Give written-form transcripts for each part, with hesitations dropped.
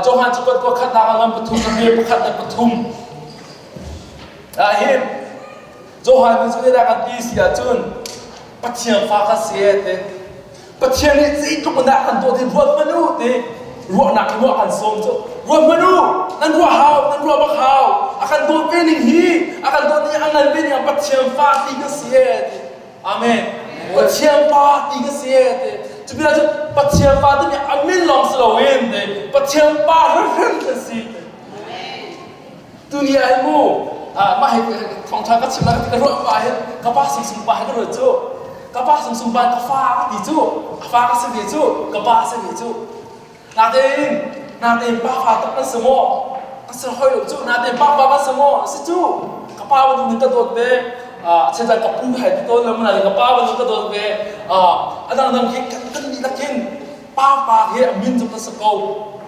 Johan cakuat kua khatnak ah ngan pathum na ve pakhat le pathum. Ah hin Johan nih cu zeidah kan ti si ahcun Pathian fa ka si e ti. Pathian nih zeitluk in dah kan tuah ti ruat hmanh u ti ruahnak in ruah kan sawm cu. Ruat hmanh u, nan ruah hau, nan ruah bak hau. A kan dawt ve ning hi, a kan dawt ning a ngan ve ning ah Pathian fa ti ka si e ti. Amen. Pathian pa ti ka si e ti. Cu bia cu Pathian pa timi a min lawng si loin ti Pathian pa hrimhrim kan si. Tuni ah hin mu mah hi thawngṭha ka chim ka ruah pa hin ka pa sungsung pa hi ka ruat cu ka pa sungsung pa ka fa ka ti cu a fa ka si ve cu ka pa si ve cu Natein, natein pa fa tak kan si maw? Ka si hoi lo cu. Natein pa fa kan si maw? Si cu. Ka pa bantuk nih ka dawt ve. Chetan ka pu hai ti tawn lo mana ka pa bantuk ka dawt ve. A dangdang khi kan kan dihlak hin pa pa hi a min cu ka si ko.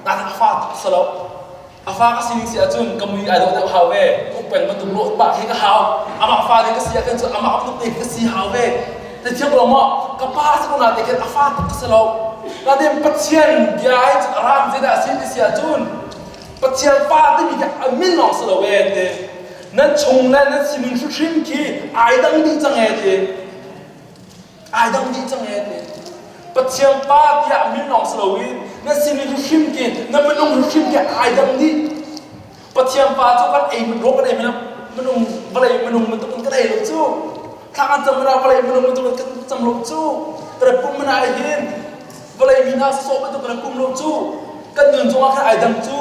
Natein a fa tak si lo. A fa ka sining si ahcun ka mui ai dawh deuh hau ve. Uk peng bantuk lawh pah khi ka hau. Amah fa ding ka si ahkhin cun amah bantuk te ka si hau ve. Te thiam lo maw? Ka pa si ko na te khin a fa tuk ka si lo. Natin Pathian bia hi cun a ram zeidah a si ti si ahcun Pathian fa timi khi a min lawng si lo e ti. Nan chung le nan sining hrimhrim khi ai dang dih cang e ti. Ai dang dih cang e ti. Pathian pa tiah min lawng si loin na sining hrim ki na minung hrim ki ai dang dih. Pathian pa cu kan ei raw kan ei minung vawlei minung bantuk in kan ei lo cu. Thla kan cam mana vawlei minung bantuk in kan cam lo cu. Kan pum mana hin vawlei mi hna sawh bantuk kan pum lo cu. Kan nun cungah khan ai dang cu.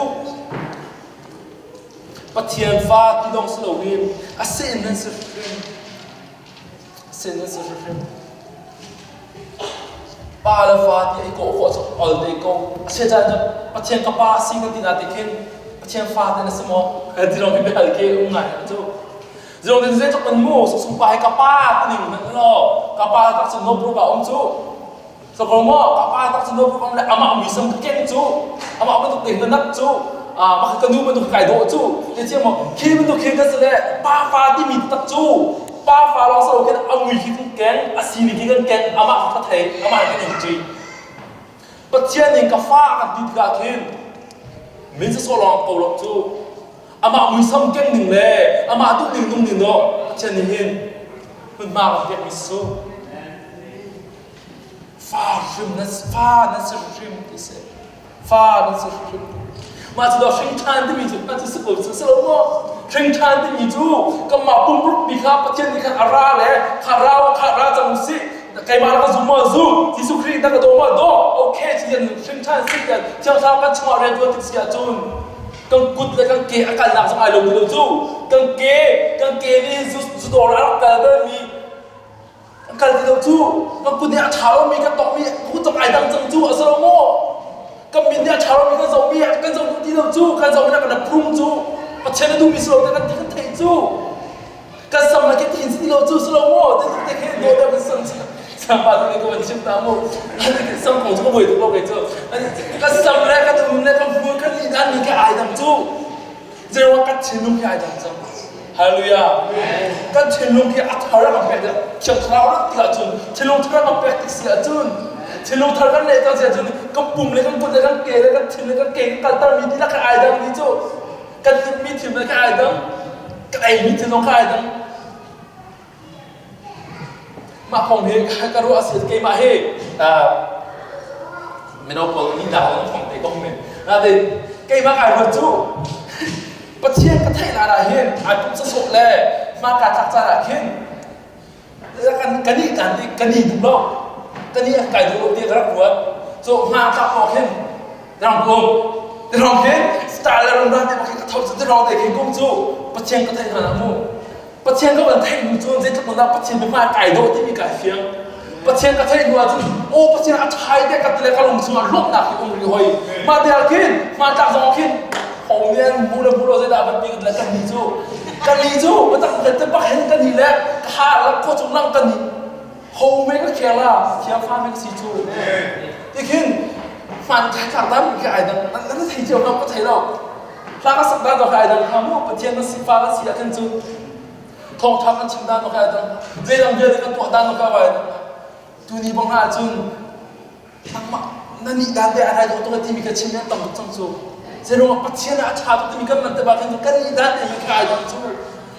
Pathian fa ti lawng si loin a sin nan si hrim. Sin nan si hrimhrim. Pa le fa ti i kawh khawh cu ol te ko. A sia caan cu Pathian ka pa si kan ti na ti khin Pathian fa te na si maw? Ti lawng hi biahal ke um ngai cu. Zong din zeitluk in mu sung pa hi ka pa ti ning hmanh law ka pa tak cu no proof a um cu. Sako maw ka pa tak cu no proof le amah muisam ka keng cu amah bantuk te na nak cu mah ka nu bantuk kai dawh cu te chiang maw khi bantuk khi ka si le pa fa timi tak cu pa fa lawng sa khin a mui khi kan keng a sining khi kan keng amah ka thei amah kan in ṭi Pathian nih ka fa kan ti tikah khin min sawsawh lawng ko lo cu amah muisam keng ning le amah duh ning nung ning dawh Pathian nih hin hmunhma kan pekmi si Fa hrim na fa na si hrim ti si. Fa na si hrim. Mah cu dah hring ṭhan timi cu a cu si ko cu si lo maw? Hring ṭhan timi cu kanmah pumruk mi kha Pathian nih khan a ra le kha ra kha ra cang usih. Keimah ka zum maw zum Jesuh Khrih na ka daw maw daw okay ci yan hring ṭhan si tiah Thiang Thlarau kan chungah rian ṭuan tik si ahcun kan kut le kan ke a kalnak zong ai lo ti lo cu kan ke kan ke nih zu zu dawr a rak kal balmi Kan kal ti lo cu kan kut nih a ṭha lomi kan tawkmi kut zong ai dang cang cu a si lo maw? Kan mit nih a ṭha lomi kan zohmi kan zoh duh ti lo cu kan zohmi kan phung cu Pathian a duhmi si lo te kan ti kan theih cu kan sam le kan thin si ti lo cu si lo maw? Te te khin dawt kan sam sam pa tu nih ka van chim ta mu sam kong cu ka buai tuk lo kei cu kan sam le kan um le kan hmur kan nih dan ni ka ai dang cu Zeiruang kan thinlung hi ai dang cang. Hallelujah. Kan thinlung hi a thar kan pek Thiang Thlarau rak ti ahcun thinlung thar kan pek tik si ahcun thinlung thar kan leh cang si ahcun kan pum le kan kut le kan ke le kan thin le kan ke kan kalter mi dihlak kha ai dang ni cu kan timmi thil le kha ai dang kan eimi thil zong kha ai dang Mah kong hi ka ruah a si keimah hi mino pawl nih dah an thong te kong men. Natin keimah kai ruat cu Pathian ka theih lai ah hin ai pum sawsawh le hma ka tlak caan ah khin kan kan nih kan kan ni duh lo kan nih kai duh lo ti ka rak ruat so hma tlak awk hin rang kum rong hin style le rong ran te ka tho cu rong te khin kum cu Pathian ka theih hna mu Pathian ka van theih hnu cun zeitluk in dah Pathian biahmai kai dawh timi kai fiang. Pathian ka theih hnu ahcun aw Pathian a ṭhai te ka ti le ka lung chungah lawmhnak hi um rih hoi. Mah te ah khin hmantlak zong ah khin ho nih an hmu le hmu lo zeidah van ti ka ti le kan ni cu kan ni cu biatak te bak hin kan ni le ka ha lak khua cung lang kan ni ho me ka khel la thiang fa me ka si cu ti khin hman thlak dam khi ai dang nan thei cio lo ka thei lo Hla ka sak dan ka ai dang hnga mu Pathian na si fa na si ahkhin cun thawngṭha kan chim dan ka ai dang zeidang vialte kan tuah dan ka ai dang tuni bang ah cun nangmah na nih dan te a rai dawh tuk timi ka chim an tam tuk cang cu. Zeiruangah Pathian ah a ṭha tuk timi kan man te bak hin kan nih dan timi kha ai dang cu.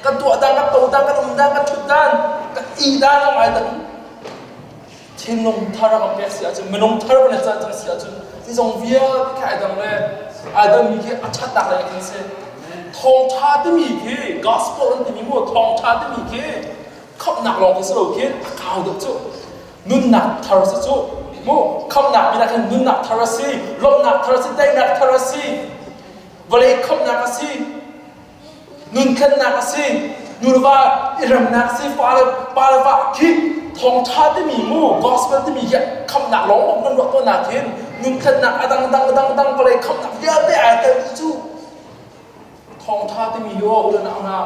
Kan tuah dan, kan to dan, kan um dan, kan ṭhut dan, kan i dan zong ai dang. Thinlung thar a kan pek si ahcun minung thar kan i can cang si ahcun zeizong vialte khi ai dang le ai dangmi khi a ṭhatnak lei khin si. Thawngṭha timi khi gospel an timi mu thawngṭha timi khi khamhnak lawng khi si lo khin a kau deuh cu. Nunnak thar si cu. Mu khamhnak bia khin nunnak thar a si, lawmhnak thar a si, daihnak thar a si, vawlei khamhnak a si. Nunthlennak a si, nuva i remnak si, pa le pa le va khi thawngṭha timi mu gospel timi hi khamhnak lawng bak nan ruah tawnnak hin nunthlennak a dang dang dang dang vawlei khamhnak vialte ai tel dih cu thawngṭha timi hi aw u le nau hna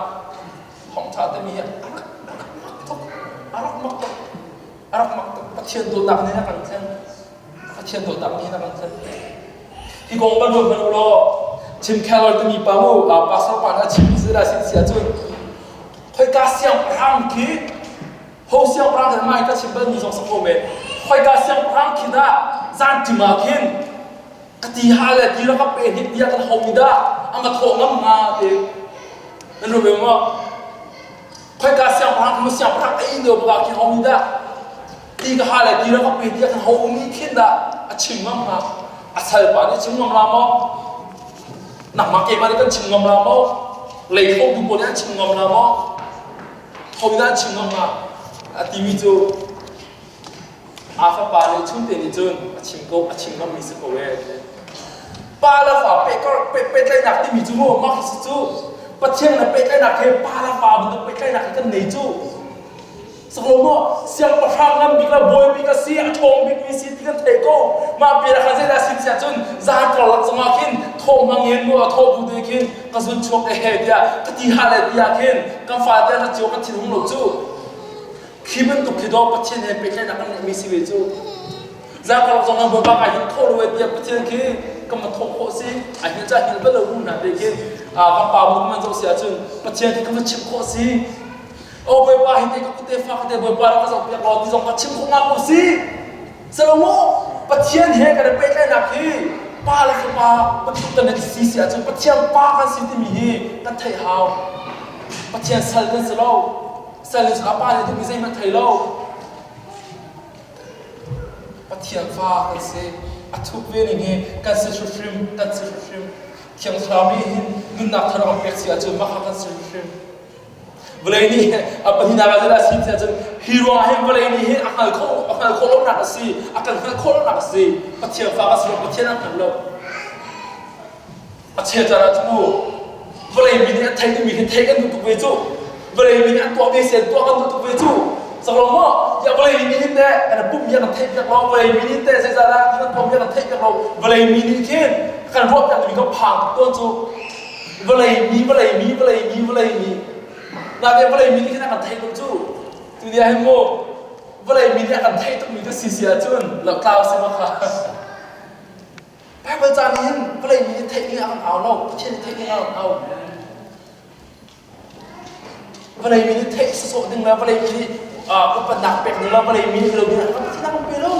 thawngṭha timi hi a rak a rak mak tuk a rak mak tuk a rak mak tuk Pathian dawtnak nih a kan thlen Pathian dawtnak nih a kan thlen Hi kong kan ruat hmanh u law Tim Keller timi pa mu pastor pa nih a chimmi zeidah a si ti ahcun khoika siangpahrang khi ho siangpahrang khi mai ka chim balmi zong si kho men khoika siangpahrang khi dah zanṭim ah khin ka ti ha le ti rak ka pe hnik tiah kan ho mi dah a ma thawh ngam hnga ti nan ruat ve maw khoika siangpahrang khi siangpahrang a in lio bak ah khin ho mi dah Ti ka ha le ti rak ka pe tiah kan ho nih khin dah a chim ngam hnga? A salpa nih chim ngam la maw? Nangmah keimah nih kan chim ngam la maw? Lei khotu pawl nih an chim ngam la maw? Ho nih dah an chim ngam hnga? A timi cu a fapa le chungte nih cun a chim ko a chim ngammi si ko ee. Pa le fa pehtlaihnak timi cu mu mah khi si cu Pathian le pehtlaihnak he pa le fa bantuk pehtlaihnak hi kan nei cu. Saklo maw siangpahrang ngan bik le bawi bik a si a ṭhawng bikmi si ti kan theih ko mah bia kha zeidah si tiah cun zan karlak zongah khin thaw hmang in mu a thaw bu te khin ka zun chuak e he tiah ka ti ha le tiah khin kan fate an cio kan thin hung lo cu khi bantuk khi dawh Pathian he pehtlaihnak kan ngeihmi si ve cu zan karlak zongah bawipa ka hin thaw lo e tiah Pathian khi kan ma thawh khawh si a hin ca hin bal lo ru hna te khin kan pa mu man zoh si ahcun Pathian khi kan va chimh khawh si Aw Bawipa hi te ka kute fa ka te Bawipa rak ka zohpiak law ti zong ka chim khawh nga ko si. Salomo Pathian he kan i pehtlaihnak hi pa le fapa bantuk kan si si ahcun Pathian pa kan si timi hi kan theih hau. Pathian sal kan si lo. Sal in a pa nih duhmi zeihmanh thei lo. Pathian fa kan si. A thuk ve ning hi kan si hrimhrim, kan si hrimhrim. Thiang Thlarau nih hin nunnak thar a kan pek si ahcun mah kha kan si hrimhrim. Vawlei nih a pahnihnak ah zeidah a si tiah cun hi ruangah hin vawlei nih hin a hngal khawh a hngal khawh lonak a si a kan hngalh khawh lonak a si Pathian fa a si lo Pathian an hngal lo a chel caan ah cu vawlei mi nih an theih duhmi khi theih kan duh tuk ve cu vawlei mi nih an tuah ve si an tuah kan duh tuk ve cu cang lo maw tiah vawlei mi nih hin teh kan pumh mi an theih piak lo vawlei mi nih teh zeizahdah kan tuah mi an theih piak lo vawlei mi nih khin kan ruah piak mi kan phang tuk tawn cu vawlei mi vawlei mi vawlei mi vawlei mi nakin vawlei mi nih khin a kan theih tuk cu tu ni ah hin mu vawlei mi nih a kan theih tukmi ka si si ahcun lohtlau si ma kha Bible ca nih hin vawlei mi nih theih ding ah kan au lo Pathian nih theih ding ah kan au vawlei mi nih theih sawsawh ding le vawlei mi nih upatnak pek ding le vawlei mi nih lo ding ah Pathian a kan pe lo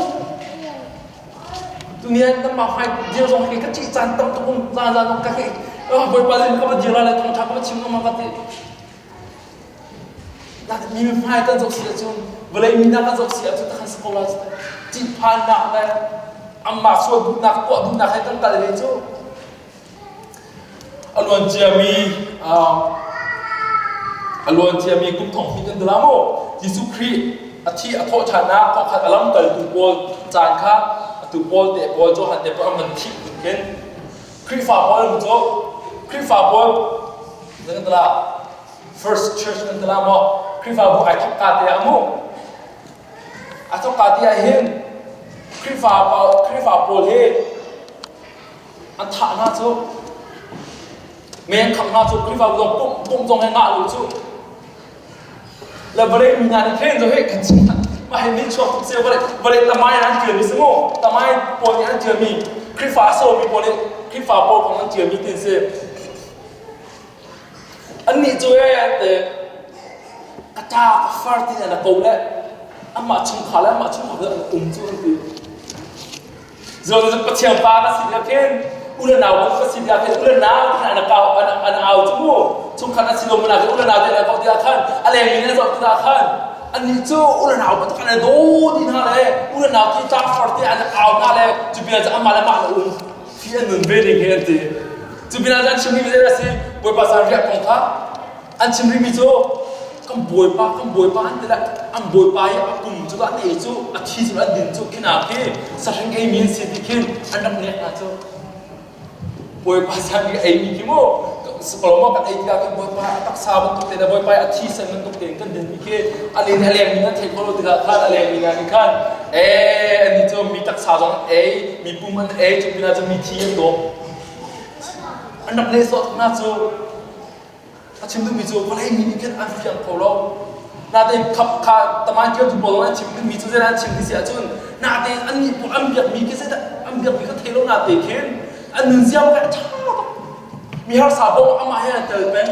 Tuni ah nangmah hmai dir zong hi ka ṭih caan tam tuk um zan zan ka hi Bawipa zin ka va dir lai le thawngṭha ka va chim ngam ka ti. Mi hmai kan zoh si ahcun vawlei mi hna kan zoh si ahcun takhan si ko lai ṭihphannak le amah sual duhnak tuah duhnak he kan kal ve cu. A luan ciami a luan ciami kum thong hnih kan ti la maw? Jesuh Khrih a thi a thawh ṭhannak thawkhat a lamkaltu pawl caan kha atu Paul te Paul Johan te pawl an van thih khin Khrihfa pawl cu Khrihfa pawl kan ti la First Church kan ti la maw? Khrihfabu ai thawk ka te ah mu a thawk ka te ah hin Khrihfa Khrihfa pawl hi An thah hna cu mei an khangh hna cu Khrihfabu zong pumh pumh zong he ngah lo cu le vawlei mi hna nih khin zo he kan chim mah hi nih chuak tuk sia vawlei vawlei tamai an ṭialmi si mu tamai pawl nih an ṭialmi Khrihfa a somi pawl nih Khrihfa pawl kong an ṭialmi tin si Annih cu ee te ka ṭa ka far ti an ko le amah chungkhar le amah chungkhar an um cu an ti. Zong Pathian pa ka si lio khin. U le nau kan si tiah khin u le nau ti khan an kau an an au cu mu. Chungkhat an si lo mana u le nau ti an kau tiah khan a leng mi nan zoh tikah khan annih cu u le nau bantuk an daw ti hna le u le nau ti tlangfar ti an au hna le cu bia cu amah le mah le um fi an nun ve ding hi an ti. Cu bia cu an chim mi zei a si Bawipa zan riah kong kha An chim rihmi cu kan bawipa kan bawipa an ti le an bawipa i a pum cu an ei cu a thi cu an din cu khi hna khi sahring eimi an si ti khin an rak nek hna cu bawipa san i eimi khi mu Solomon kan ei tikah khin bawipa a taksa bantuk te le bawipa a thi sen bantuk tein kan dinmi khi a len a lengmi nan thei kho lo tikah khan a lengmi hna nih khan ee annih cu mi taksa zong an ei mi pum an ei cu pinah cu mi thi an dawp an rak nehsawh hna cu A chim duhmi cu vawlei mi nih khin an fiang kho lo. Natein khap kha taman kiotu pawl an chim duhmi cu zeidah an chim ti si ahcun natein annih pawl an biakmi khi zeidah an biakmi kha thei lo nate khin an nunzia kha a ṭha tuk. Mi harsa bawm amah he an tel peng.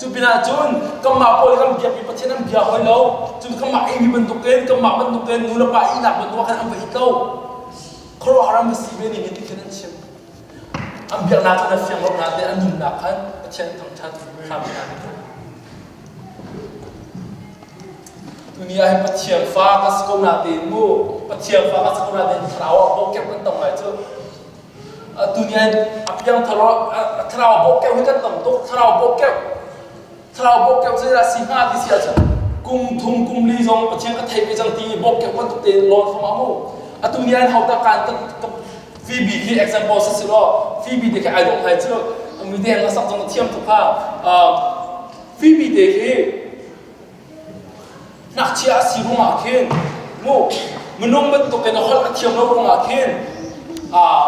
Cu pinah cun kanmah pawl kan biakmi Pathian an bia hoi lo. Cun kanmah eimi bantukin kanmah bantukin nu le pa ihnak bantuk khan an va it lo. Khuaruahhar an va si ve ning in ti khin an chim. An biaknak cu na fiang lo nain an nunnak khan Pathian thangṭhat hram hna. Tuni ah hin Pathian fa ka si ko natein mu Pathian fa ka si ko natein thlarau ah bawhkeuh kan tam lai cu. Tuni ah hin a piangthar thlarau bawhkeuh hi kan tam tuk thlarau bawhkeuh Thlarau bawkkeuh zeidah si hnga ti si ahcun kum thum kum li zong Pathian ka thei ve cang ti bawkkeuh bantuk tein lawn thom ah mu. Atu ni an ho tak kan ka Phoebe khi example si si law Phoebe te khi ai dawh ngai cu mi te na sak zong thiam tuk kha Phoebe te khi Ngakchia a si ruangah khin mu minung bantuk in a holh a thiam lo ruangah khin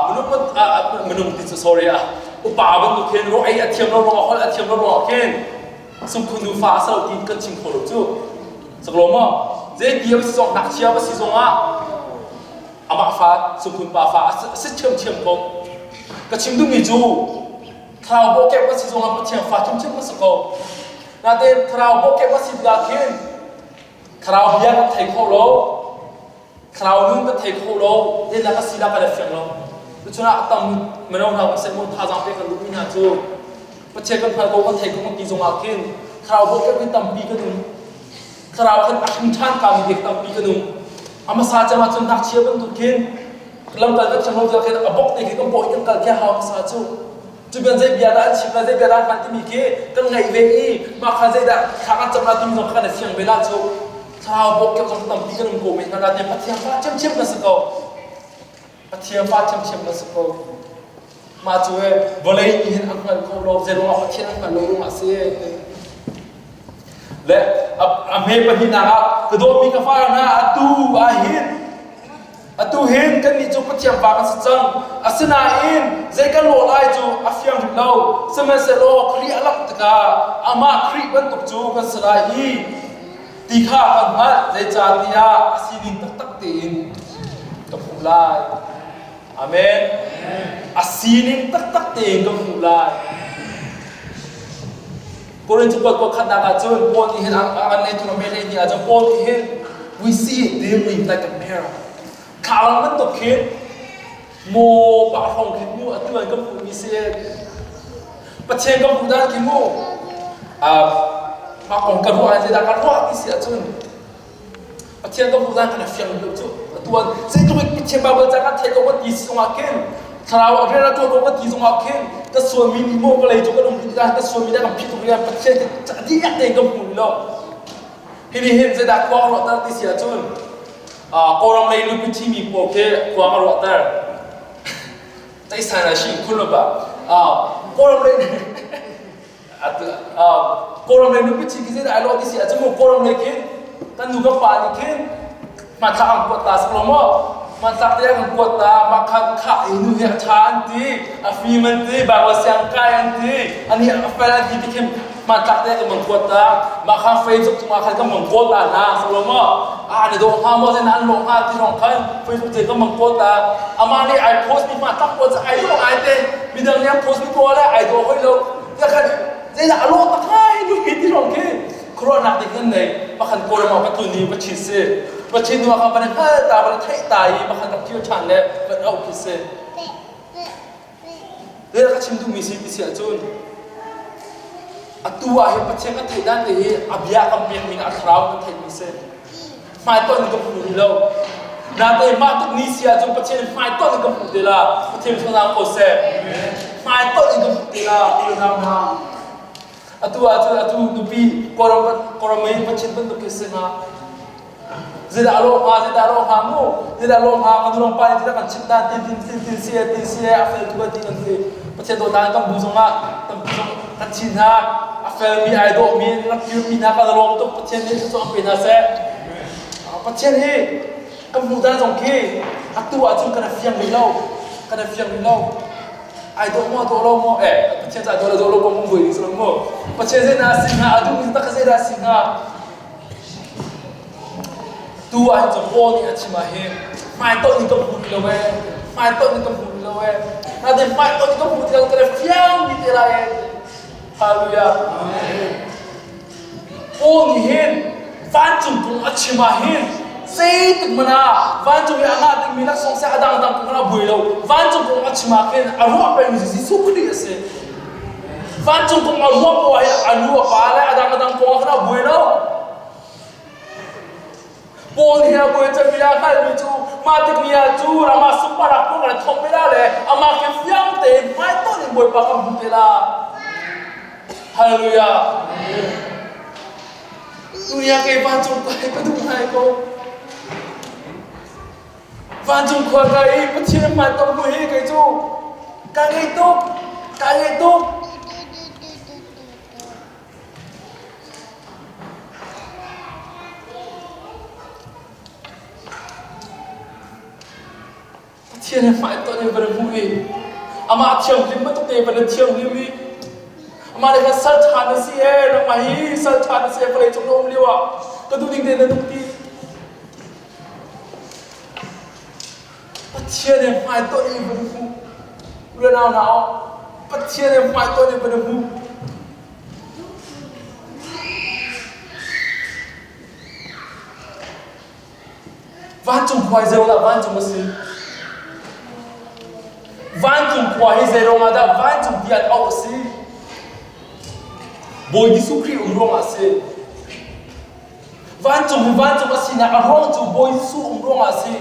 minung minung ti cu sorry ah upa bantuk khin ro ei a thiam lo ruangah holh a thiam lo ruangah khin sungkhun nufa a si lo ti kan chim kho lo cu saklo maw zei ti a si zong ngakchia a si zongah amah fa sungkhun pa fa a si ṭhiamṭhiam ko ka chim duhmi cu thlarau bawhkep a si zongah Pathian fa ṭhiamṭhiam a si ko Natein thlarau bawhkep a si tikah khin thlarau bia kan thei kho lo, thlarau nun kan thei kho lo, zeidah ka si dah kan i fiang lo. Tuchun ah a tam mino hna kan seh mu thazaang pek kan duhmi hna cu Pathian kan hngal ko kan thei ko kan ti zongah khin thlarau bawhkep hi tampi kan um. Thlarau khan a hrim ṭhan kami dek tampi kan um. A hmasa cem ahcun ngakchia bantuk khin lamkal kan thiam lo tikah khin a bok te khi kan bawh i kan kal khi a hau hmasa cu. Cu bian zei bia dah an chim le zei bia dah an hman timi khi kan ngaih ve i mah kha zeidah thla kan cam la timi zong kha kan i fiang ve la cu thlarau bawk zong tampi kan um ko men hna nain Pathian fa ṭhiamṭhiam kan si ko Pathian fa ṭhiamṭhiam kan si ko mah cu vawlei nih hin an hngal kho lo zei ruangah Pathian an hngal lo ruangah si le a hme pahnihnak ah ka dawtmi ka fa hna atu ah hin Atu hin kannih cu Pathian fa kan si cang. Asinain zei kan lawh lai cu a fiang rih lo. Sihmanhsehlaw Khrih a langh tikah amah Khrih bantuk cu kan si lai i ti kha kan hngalh. Zeicahtiah a sining taktak tein ka hmuh lai. Amen. A sining taktak tein ka hmuh lai. Korin cakuat kuat khatnak ah cun Paul nih hin a kan ngeitu a mele ni ah cun Paul nih hin we see it dimly like a mirror. Thlalang bantuk khin maw pah hrawng khin mu atu an kan hmuhmi si Pathian kan hmuh dan khi mu mah kong ka ruah ah zeidah ka ruah ti si ahcun Pathian ka hmuh zan kan fiang deuh cu atuan zeitluk in Pathian Bible ca kan theih ko kan ti zongah khin thlarau a rian a tuan ko kan ti zongah khin ka sualmi nih maw vawlei cu kan um rih tikah ka sualmi dah kan phih tuk rih Pathian ca dihlak tein kan hmu rih lo hi nih hin zeidah khua ka ruahter ti si ahcun Kawlram lei nupi thimi pawl khi khua ka ruahter Taisan ah shi khun lo ba Kawlram lei Kawlram lei nupi ṭhi khi zeidah ai lawh ti si ahcun mu Kawlram lei khin kan nu kan pa nih khin hmanthlak an kuat ta si lo maw hmanthlak te an kuat ta mah kha kha hi nu hi a ṭha an ti a fim an ti Bible siang kai an ti ani a fel an ti ti khin hmanthlak te kan mang kuat ta mah kha Facebook cungah khan kan mang kawl ta hna si lo maw a an i dawh hnga maw zein an lawh hnga ti rong khan Facebook te kan mang kawl ta amah nih ai post mi hmanthlak pawl cu ai dawh ngai te midang nih an post mi pawl le ai dawh hoi lo Zakhat zeidah a lawh tak lai nu hi ti rong khi khuaruahnak dik nan nei pakhan kawlram ah patun ni va chi si va chi nu ah khan van hngal ta van theih ta i pakhan rak kir ṭhan le van auh khi si. Zeidah ka chim duhmi si ti si ahcun atu ah hin Pathian kan theih dan te hi a bia kan pekmi a thlarau kan theihmi si. Hmaitonh in ka hmu rih lo. Natein mah tuk ni si ahcun Pathian hmaitonh in ka hmuh te la. Pathian thawngzang ko seh. Hmaitonh in ka hmuh te la. Unau hna. Atu ahcun atu nupi Kawlram Kawlram in Pathian bantuk khi si hnga. Zeidah a lawh hnga, zeidah a lawh hnga mu, zeidah a lawh hnga, kan nulong pa nih tidah kan chimh ta, tin tin tin tin si e, tin si e, a fel tuk e ti kan ti. Pathian dawtnak kan bu zongah tampi zong kan thi hna, a felmi ai dawhmi rak kirmi hna kan lawm tuk, Pathian nih thluachuah pe hna seh. Pathian hi kan hmuh dan zong khi atu ahcun kan i fiang rih lo, kan i fiang rih lo. Ai dawh maw dawh lo maw eh Pathian ca dawh le dawh lo kong buai ding si lo mu. Pathian zeidah a si hnga, a duhmi tak zeidah a si hnga? Tu ah hin cun Paul nih a chim ah hin hmaitonh in ka hmu ti lo ee, hmaitonh in ka hmu ti lo ee. Natin hmaitonh in ka hmu ti lo ka le fiang mi te lai ee. Hallelujah. Paul nih hin vancung kong a chim ah hin zeitik hmanh ah vancung i a ngah dingmi laksawng seh a dangdang kong a buai lo. Vancung kong a chim ah khin a ruah pengmi cu Jesuh Khrih a si. Vancung kong a ruah poah hi a nu a pa le a dang a dang kong ah khan a buai lo. Paul hi a buai cemmi a hngalhmi cu mah tik ni ah cu ramah sunparnak kong kan thawk ve la le amah khi fiang tein hmaitonh in Bawipa kan hmu te la. Hallelujah. Dunia ke vancung kai ka duh ngai ko. Vancung khua ka i Pathian hmaitonh hmu hi kei cu ka ngei tuk, ka ngei tuk. Pathian he hmaitonh in van i hmuh i amah thianghlim bantuk te van i thianghlim i amah nih khan sal ṭha na si ee nangmah hi sal ṭha na si ee vawlei cung na um lio ah ka duh ning te na nung ti Pathian he hmaitonh in van i hmuh unau nau Pathian he hmaitonh in van i hmuh Vancung khua hi zeiruangah vancung a si? Vancung khua hi zeiruangah dah vancung tiah auh a si? Bawi Jesuh Khrih um ruangah a si. Vancung hi vancung a sinak a ruang cu Bawi Jesuh um ruangah a si.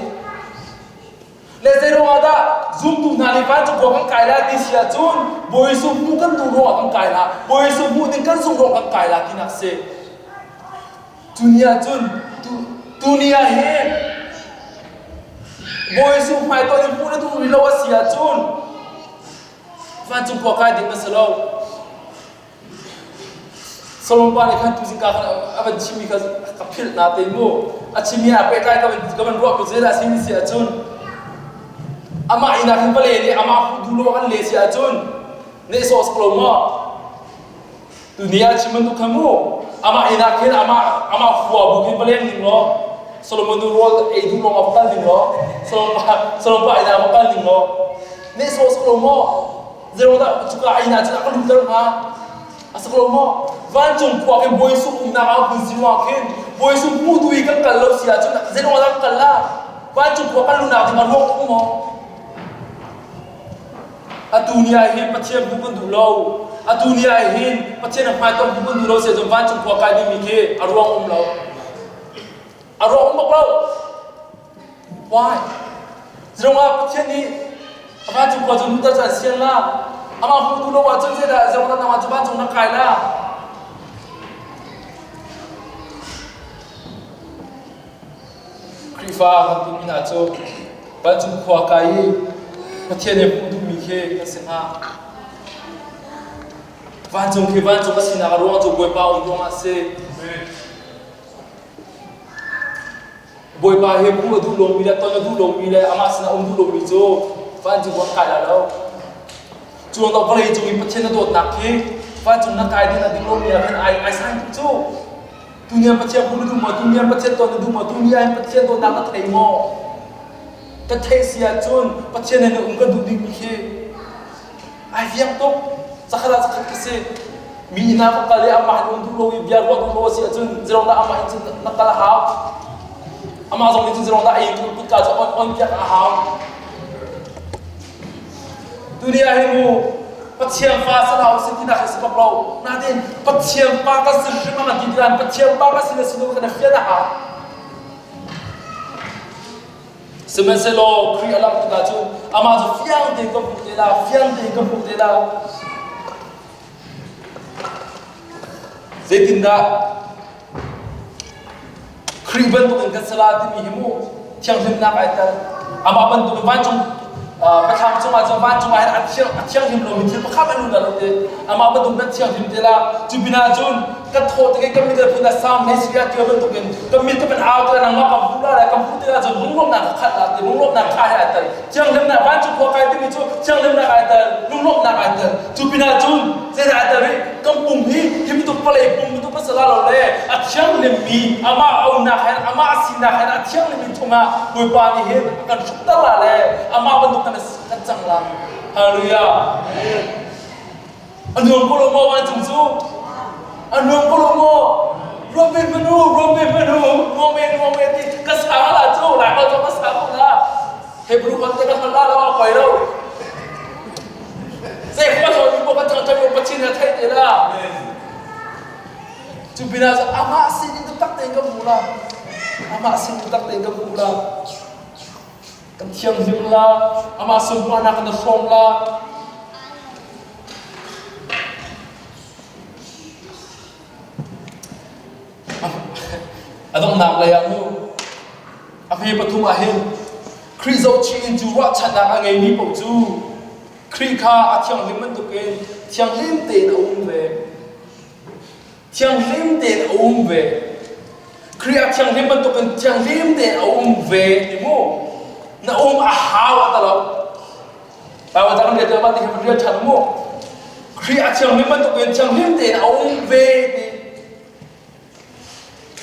Le zeiruangah dah zumtu hna nih vancung khua kan kai lai ti si ahcun Bawi Jesuh hmuh kan duh ruangah kan kai la, Bawi Jesuh hmuh ding kan zumh ruangah kan kai la tinak a si. Tuni ahcun tuni ah hin Bawi Jesuh hmaitonh in hmuh na duh rih lo a si ahcun vancung khua kai ding na si lo. Solomon pa nih khan tuzing ka khan a van chimmi kha ka philh na te mu. A chimmi ah pehtlai ka van ka van ruahmi zeidah a si si ahcun amah inn ah khan va len i amah hmuh duh lo an le si ahcun nehsawh a si lo maw? Tuni ah chim bantuk kha mu amah inn ah khin amah amah khua bu khin va leng ning law Solomon nu rawl ei duh lawng ah va kal ning law Solomon pa Solomon pa inn ah va kal ning law nehsawh a si lo maw Zeiruang dah cuka inn ah cun a ka lutter hnga a si lo maw vancung khua khin Bawi Jesuh umnak ah hmun si ruang khin Bawi Jesuh hmuh tu i kan kal lo si ahcun zeiruang dah kan kal la vancung khua kan luhnak ding a ruang um maw Atu ni ah hin Pathian hmuh kan duh lo. Atu ni ah hin Pathian a hmaitonh hmuh kan duh lo si ahcun vancung khua kai dingmi khi a ruang um lo. A ruang um bak lo. Why? Zirong ah Pathian nih a vancung khua cu hmuhter cu an sian la. Amah hmuh duh lo ahcun zeidah zirong nangmah cu vancung na kai la. Khrihfa kan timi hna cu vancung khua kai i Pathian i hmuh duhmi khi kan si hnga. Vancung khi vancung a sinak a ruang cu Bawipa um ruangah a si. Bawipa hi hmuh a duh lomi le ton a duh lomi le amah sinah um duh lomi cu vancung kan kai lai lo. Cu ruangah vawlei cung i Pathian a dawtnak khi vancung na kai ding a ding lomi ah khan ai ai sain tuk cu. Tunian Pathian hmuh na duh maw? Tunian Pathian ton na duh maw? Tunian Pathian dawtnak na thei maw? Ka theih si ahcun Pathian he na um kan duh dingmi khi ai fiang tuk. Zakhat ah zakhat ka si. Mi inn ah va kal i amah in um duh lo i bia ruah duh lo a si ahcun zeirong dah amah in cun na kal a hau. Amah zong nih cun zeirong dah ei kutka cu on on piak a hau. Tuni ah hin mu. Pathian fa si hlah usih tinak hi si bak lo. Nain Pathian fa kan si hrim a ti tikah Pathian fa kan si le si lo kan i fian a hau. Sihmanhsehlaw Khrih a langh tikah cun amah cu fiang tein kan hmuh te la, fiang tein kan hmuh te la. Zeitindah Khrih bantukin kan si la timi hi mu thianghlimnak ai tel. Amah bantukin vancung pathlam cungah cun vancung ah hin a thiang a thianghlim lomi thil pakhat an um lo te. Amah bantuk kan thianghlim te la. Cu pinah cun kan thawh tik i kan mit phun a sam hlei si a tia bantukin kan mit kan au te nangmah kan hmuh la le kan hmuh tikah cun lunglawmhnak ka khat la ti lunglawmhnak kha he ai tel. Thianghlimnak vancung khua kai timi cu thianghlimnak ai tel, lunglawmhnak ai tel. Cu pinah cun zeidah ai tel rih? Kan pum hi hi bantuk vawlei pum bantuk kan si la lo le a thianghlimmi amah a umnak hen amah a sinak hen a thianghlimmi chungah Bawipa nih hin a kan hrukter la le amah bantuk kan kan cang la. Hallelujah. A nuam ko lo maw vancung cu? A nuam ko lo maw? Ruam ve hmanh u, ruam ve hmanh u, nuam e, nuam e ti ka sang la cu, lai ko ka sang ko la. Hebrew kan te ka hngal la lo, a poi lo. Zei khua thaw ni bo kan chang chang Pathian na theih te la. Cu pinah cu amah sining taktak tein ka hmu la. Amah sining tak tein ka hmu la. Kan thianghlim la, amah sunparnak kan i hrawm la. A donghnak lei ah mu a hme pathum ah hin Khrih zohchih in cu ruahchannak a ngeimi paoh cu Khrih kha a thianghlim bantukin thianghlim tein a um ve. Thianghlim tein a um ve. Khrih a thianghlim bantukin thianghlim tein a um ve ti mu. Na um a hau a ta lo. Baibal ca kan rel tikah mah ti khan kan rel ṭhan mu. Khrih a thianghlim bantukin thianghlim tein a um ve ti.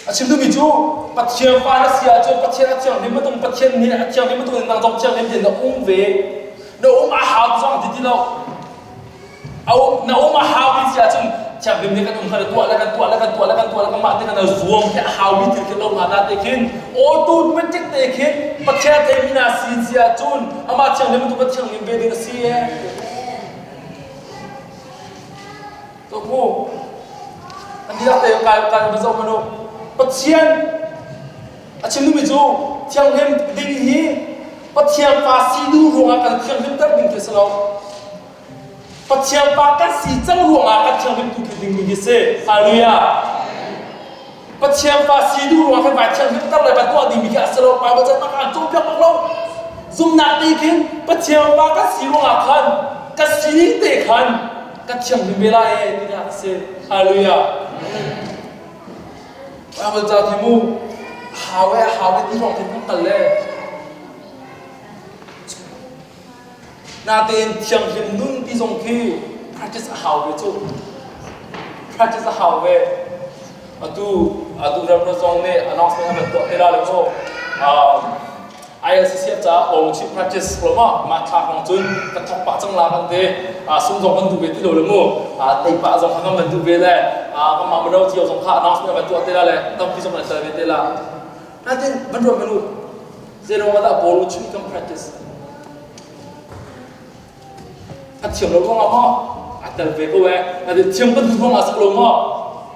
A chim duhmi cu Pathian fa na si ahcun Pathian a thianghlim bantuk Pathian nih a thianghlim bantukin nang zong thianghlim tein na um ve. Na um a hau zong ti ti lo. Na um a hau ti si ahcun thianghlim nih kan um kha na tuah le kan tuah le kan tuah le kan tuah le kanmah te kan zuam khi a haumi thil khi lo nga na te khin automatic te khin Pathian theimi na si si ahcun amah thianghlim bantuk kan thianghlim ve ding a si e. To mu an dihlak te kai kai va zoh manu Pathian a chim duhmi cu thianghlim ding hi Pathian fa si duh ruangah kan thianghlimter ding khi si lo. Pathian pa kan si cang ruangah kan thianghlim tu dingmi hi si. Hallelujah. Pathian fa si duh ruangah kan vai thianghlim ter le vai tuah dingmi khi a si lo. Bible chan kan cawnpiak bak lo. Zumnak te khin Pathian fa kan si ruangah khan kan sining te khan kan thianghlim ve lai e ti a si. Hallelujah. Bible ca thi mu hau e hau e ti ruang khin kan kal le Natein thianghlim nun ti zong khi practice a hau ve cu. Practice a hau ve. Atu atu ram zong nih announcement an van tuah te la le mu. ILCC ca all chip practice lo ma ma thla hong cun ka thok pah cang la kan te sum zong kan duh ve ti lo le mu tei pah zong kan van duh ve le kan mah mano cio zong kha announcement van tuah te la le tampi zong kan tel ve te la natin van ruat manu Zeiruang ah dah bawlung chuih kan practice? A thiam lo ruangah maw? A tel ve ko eh. A thiam kan duh ruangah sak lo maw?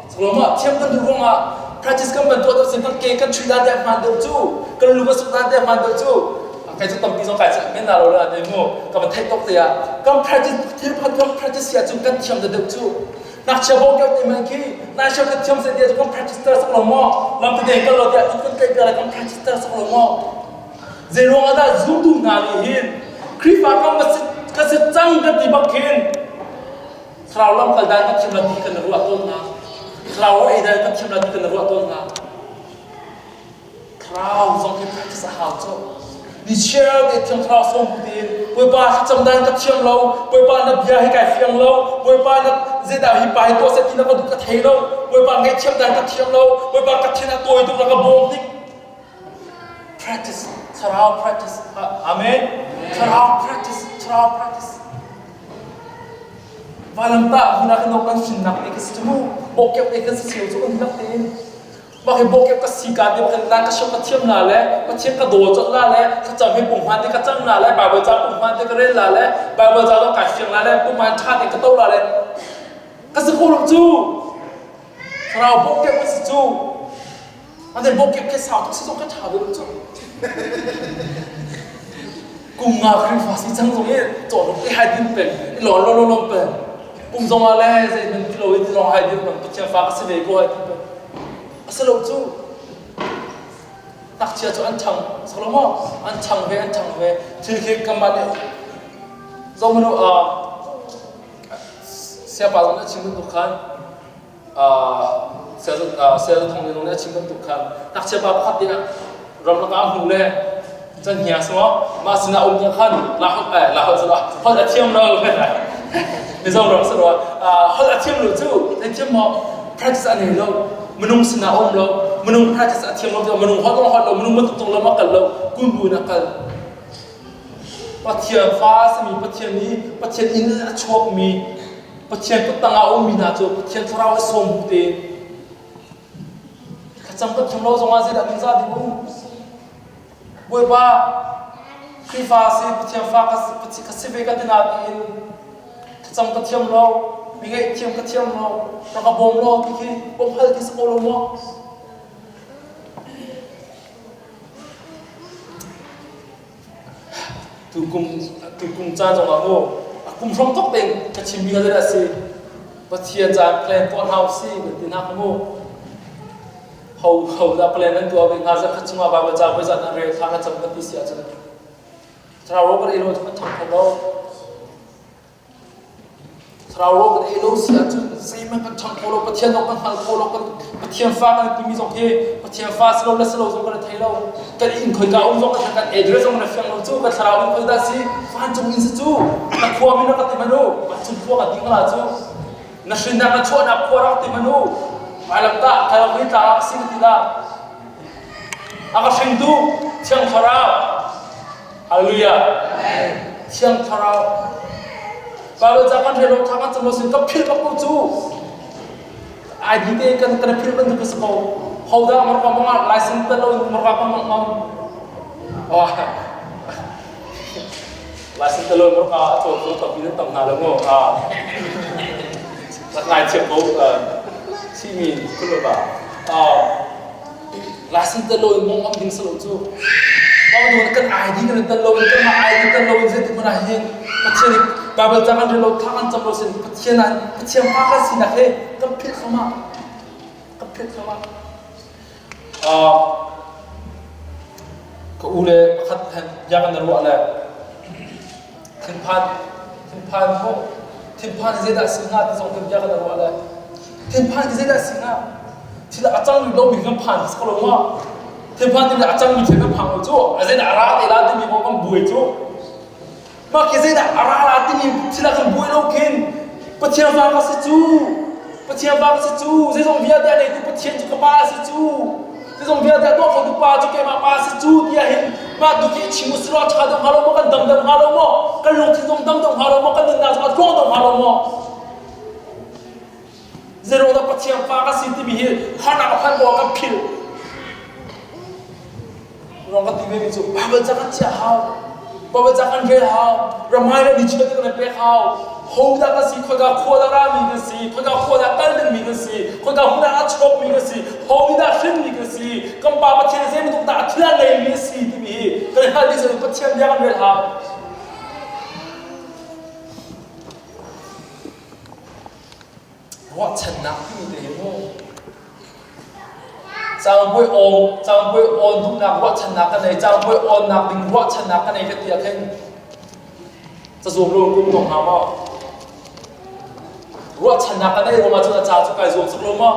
Sak lo maw? Thiam kan duh ruangah practice kan ban tuah deuh sin kan ke kan chuih dan te hmaan deuh cu kan lu kan suk dan te hmaan deuh cu kai cu tampi zong kai men na lo la te mu ka van theih tok te ah kan practice thil pakhat kan practice si ahcun kan thiam deuh cu Ngakchia bawk deuh te man khi nai kan thiam se dia cu kan practice ter sak lo maw lam te deng kal lo tiah kan tlaih piak le kan practice ter sak lo maw zei ruang ah dah zumtu hna nih hin Khrihfa kan va si ka si cang kan ti bak khin thlarau lam kal dan kan thiam lo ti kan ruah tawn hna thlarau ei dan kan thiam lo ti kan ruah tawn hna Thlarau zong hi practice a hau cu. Nichiar te thiang thlarau sawm tiin Bawipa thlacam dan ka thiam lo, Bawipa na bia hi kai fiang lo, Bawipa na zeidah hi pa hi tuah seh ti na ka duh ka thei lo, Bawipa ngaihthiam dan ka thiam lo, Bawipa ka thin a tawi tuk na ka bawm tik. Practice, thlarau practice. Amen. Thlarau practice, thlarau practice. Vailamtah hmun ah kan kan hrinnak te ka si cu mu, bawkep te kan si cheu cu kan lak tein. Mah hi bawkep ka si ka ti khan nan ka siok ka thiam la le Pathian ka daw cot la le thlacam hi pung hman te ka cam la le Bible ca pung hman te ka rel la le Bible ca zong kai fiang la le pung hman ṭha te ka to la le ka si kho lo cu thlarau bawkep ka si cu ane bawkep ke sau tuk si zong ka ṭha ve lo cu kum nga Khrihfa si cang zong i cawhnuk te hai din peng i lon lon lon peng kum zong ah le zei hmanh ti lo i ti zong hai din peng Pathian fa ka si ve ko hai ti peng a si lo cu ngakchia cu an ṭhang salomo an ṭhang ve an ṭhang ve thil khi kanmah nih zong nu siapa zong nih a chim bantuk khan sel thong nih a chim bantuk khan ngakchia pa pakhat nih ramlak ah hmu le can hnia smaw mah sinah um khan la holh eh la holh sala holh a thiam lo Mizo ram salo holh a thiam lo cu na thiam maw practice a nei lo minung sinah um lo minung practice a thiam lo minung holh holh lo minung bantuk tung lam a kal lo kun bu in a kal Pathian fa simi Pathian i Pathian inn a chuakmi Pathian kuttang ah ummi hna cu Pathian thlarau a sawm bu te thlacam kan thiam lo zongah zeidah ningzah ding um Bawipa Khrihfa si Pathian fa ka si ve ka ti nain thlacam ka thiam lo mi ngaihthiam ka thiam lo rak ka bawm law ti khi bawmh hal ti si ko lo maw Tukum tukum ca zongah mu a kum hrom tuk tein ka chimmi kha zeidah a si Pathian caan plan tuah hna usih kan ti hna kha mu ho ho dah plan nan tuah ve hnga zakhat chungah Bible ca voi zat nan rel thla na cam kan ti si ahcun thlarau ro kan ei lo kan thang kho lo Thlarau rawl kan ei lo si ahcun zeihmanh kan ṭhang kho lo, Pathian zong kan hngal kho lo, kan Pathian fa kan timi zong hi Pathian fa si lo le si lo zong kan i thei lo. Kan inn khoika um zong kan kan address zong kan fiang lo cu, kan thlarau inn khoika si, vancung inn si cu, na khua min rak ka ti hmanh u, vancung khua ka ti hmanh ah cu, na hrinnak na chuahnak khua rak ti hmanh u, vailamtah Calvary tlang ah si ka ti dah. A ka hringtu Thiang Thlarau Hallelujah. Thiang Thlarau. Bible ca kan rel lo tha kan cam lo sin ka philh bak ko cu. ID te kan kan philh bantuk si ko. Hodah marka mong license tel lo marka kan mong mong. Wah. License tel lo marka a caw tu tampi nan tam hna lo mu. Ah. Rak ngai thiam ko chimi khulu ba. Ah. Lasin tel lo in mong am ding salo cu. Mah bantuk kan ID kan tel lo in kanmah ID tel lo in zeitik hmanh ah hin Pathian nih Bible ca kan rel lo thla kan cam lo sin Pathian ah Pathian fa kan sinak he kan philh thluahmah. Kan philh thluahmah. Uh, ka u le pakhat hen bia kan ruah le Thinphan thinphan maw thinphan zeidah si hnga ti zong kan bia kan ruah le thinphan ti zeidah si hnga thil a cang rih lomi kan phan si ko lo maw thinphan timi a cangmi thil kan phang lo cu a zeidah a ra te la timi kong kan buai cu mah khi zeidah a ra la timi thil ah kan buai lo khin Pathian fa ka si cu Pathian fa ka si cu zeizong vialte a neitu Pathian cu ka pa a si cu Zeizong vialte a tuah khotu pa cu keimah pa si cu tiah hin mah tu khi chim usih law ṭha deuh hnga lo maw kan dam deuh hnga lo maw kan lungthin zong dam deuh hnga lo maw kan nunnak zong a tluang deuh hnga lo maw Zeruang dah Pathian fa ka si timi hi harnak a phan ruang kan philh ruang kan ti ve mi cu Bible ca kan chiah hau Bible ca kan rel hau ramai le nichiah te kan pek hau ho dah kan si khoika khua dah rami kan si khoika khua dah kal dingmi kan si khoika hmun ah a chuakmi kan si ho nih dah hrinmi kan si kan pa Pathian zei bantuk dah a thil a neimi a si timi hi kan hngalh dih cu Pathian bia kan rel hau Ruahchannak timi te hi mu Cangpuai awn cangpuai awn duhnak ruahchannak ka nei cangpuai awnnak ding ruahchannak ka nei ka ti ah khin cazuam lo kum tong hnga maw ruahchannak ka nei ruangah cun a ca cu kai zuam tuk lo maw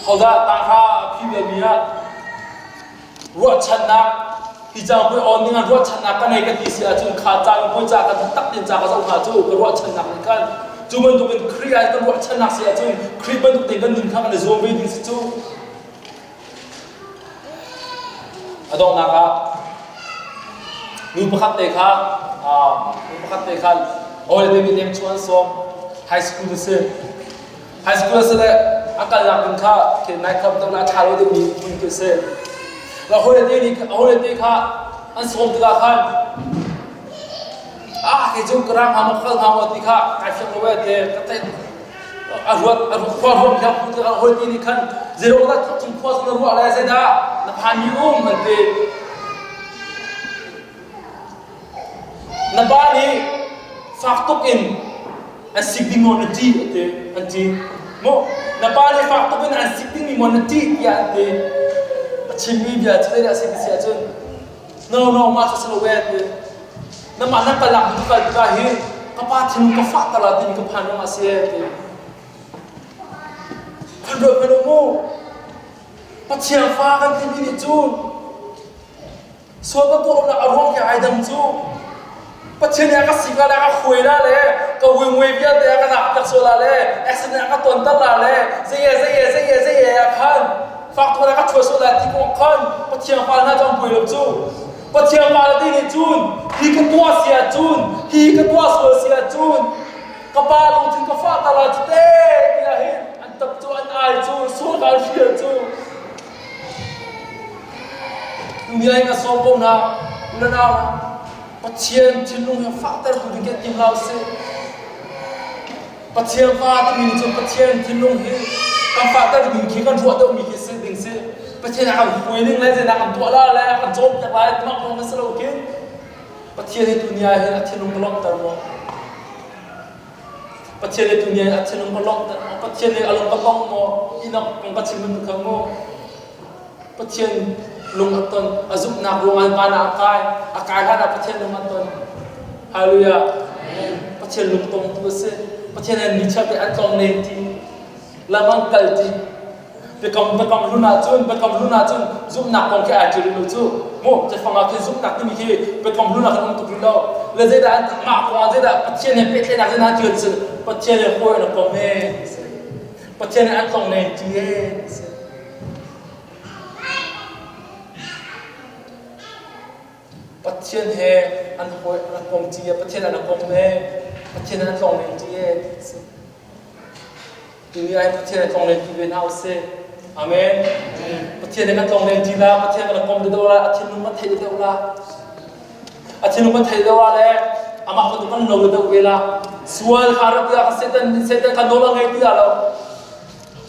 hodah tanghra a phi belmi ah Ruahchannak hi cangpuai awn ding ah ruahchannak ka nei ka ti si ahcun kha cangpuai ca ka taktak tein ca ka zoh hnga cu ka ruahchannak nih khan cu bantukin Khrih ah kan ruahchannak si ahcun Khrih bantuk tein kan nun kha kan i zuam ve ding si cu. A donghnak ah nu pakhat te kha nu pakhat te kha hawi le te mi leng chuan sawm high school a si high school a si le. A kalnak ding kha khi night club deuh la a ṭha lo deuhmi hmun khi a si. A hawile te nih a hawile te kha an sawm tikah khan ah kei cu ka ra hnga maw ka kal hnga maw ti kha kai fiang lo ee te ka theih a ruat a khua ruam kha hmu tikah a hawile te nih khan zeiruang dah cung khua cu na ruah le zeidah na phanmi um an ti. Na pa nih fak tuk in an sik ding maw na ṭih a ti an ti. Mu na pa nih fak tuk in an sik dingmi maw na ṭih tiah an ti. A chimmi bia cu zeidah a si ti si ahcun no no mah cu si lo ee ti. Namah nan kal nak kal tikah hin ka pa thinlung ka fah ter la timi ka phan ruangah a si ee ti. Kan ruat hmanh u mu. Pathian fa kan timi nih cun Sual ka tuah lonak a ruang hi ai dang cu. Pathian nih a ka sik la le a ka hruai la le ka vuingui vialte a ka lak piak sual la le accident a ka tonter la le zei zei zei zei ah khan fak tuk a ka ṭhuat sual la ti kong khan Pathian fa hna cu an buai lo cu. Pathian fa le ti nih cun hi ka tuah si ahcun hi ka tuah sual si ahcun ka pa lungthin ka fah ta la cu te tiah hin an tap cu an ai cu sual ka an hrial cu. Tuni in a sawm ko hna. U le nau, Pathian thinlung hi fahtertu ding kan tim hlah usih. Pathian fa timi nih cun Pathian thinlung hi kan fahter ding khi kan ruah deuhmi khi si ding si. Pathian a kan huai ning le zeidah kan tuah la le a kan cawnpiak lai timah kong si lo khin. Pathian hi tuni ah hin a thinlung ka lawmhter maw? Pathian nih tuni ah a thinlung ka lawmhter maw? Pathian nih a lung ka tong maw? Enoch kong ka chim bantuk kha mu. Pathian lung a ton, a zumhnak ruangah van ah a kai, a kai hlan ah Pathian lung a ton. Hallelujah. Pathian lung tongtu a si. Pathian he nichiat te an tlong len ti. Lam an kal ti. Biakam biakam hlun ahcun biakam hlun ahcun zumhnak kong khi ai ṭial lo cu. Mu cafang ah khin zumhnak timi khi biakam hlun ah khin um tuk rih lo. Le zeidah mah kong ah zeidah Pathian he pehtlaihnak zeidah ṭial si Pathian he hawi an kom he Pathian he an tlong len ti he Pathian he an hawi an kom ṭi Pathian an kom he Pathian an tlong len ṭi he Tuni ai Pathian a tlong len ti ve hna usih. Amen. Pathian he kan tlong len ti la, Pathian kan kom deuh la, a thinlung kan theih deuh la. A thinlung kan theih deuh la le amah bantuk kan lo deuh ve la. Sual kha rat tiah Satan Satan kha nawl a ngei ti lo.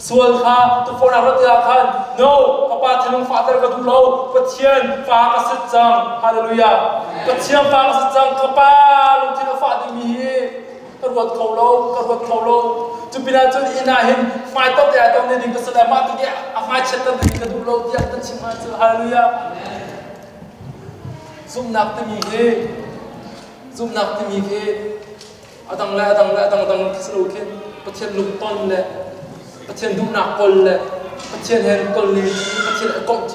Sual kha tukforhnak rat tiah khan no ka pa thinlung fahter ka duh lo. Pathian fa ka si cang. Hallelujah. Pathian fa ka si cang. Ka pa lungthin a fah dingmi hi ka ruat kho lo ka ruat kho lo cu pinah cun inn ah hin hmai to te ah to ne ding ka si le mah ti a hmai chiatter ding ka duh lo tiah kan chim ah cu hallelujah zumhnak timi hi zumhnak timi hi adang le adang le adang dang khi si lo khin Pathian lungton le Pathian duhnak kawl le Pathian he kawl le Pathian a komh.